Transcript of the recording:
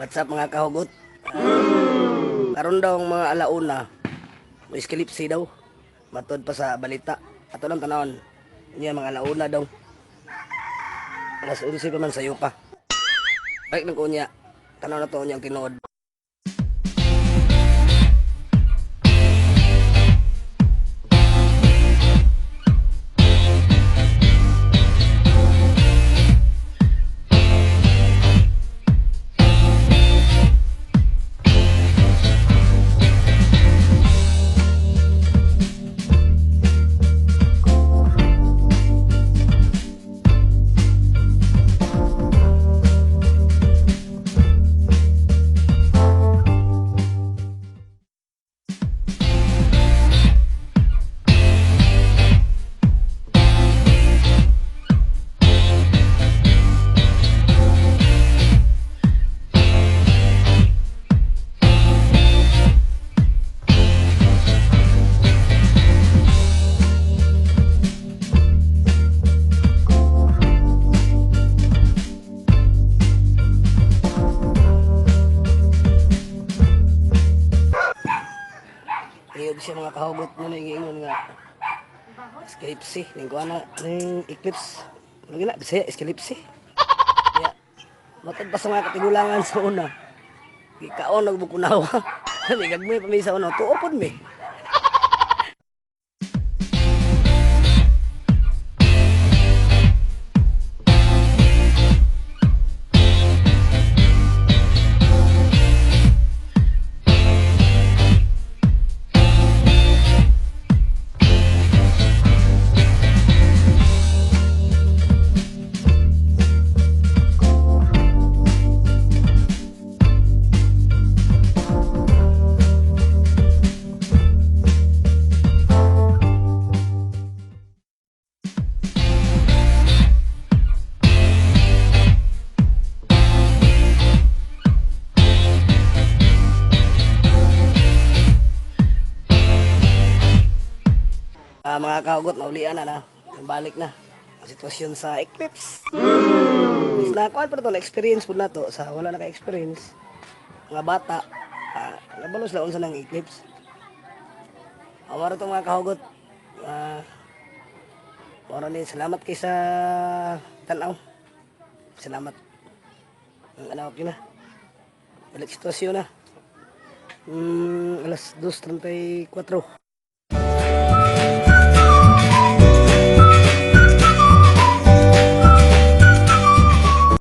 What's up, mga kahugot? Karon daw ang mga alauna, may eclipse daw. Matod pa sa balita. Ato lang tanawon. Niya mga alauna daw. Alas 11 pa man sayo pa. Balik ng kunya. Tanaw na to niyang tinuod. Iyog siya, mga kahugot, mo na ingon nga eclipse ning kuha na ning eclipse. Ano gina Bisaya eclipse? Kaya matod pa sa mga katigulangan sa una. Gikaon og bukunawa. Gagmay pa mi sa una, tuo pod mi. Ah, mga kahugot, naulian na na. Balik na ang sitwasyon sa eclipse. Is na kuan pa to na experience pud nato sa wala na ka-experience. Mga bata, nabalo sila unsa nang eclipse. Amaro to, mga kahugot. Ah, moro ni salamat kay sa tanaw. Salamat. Ang ano na. Balik sitwasyon na. Alas 2:34.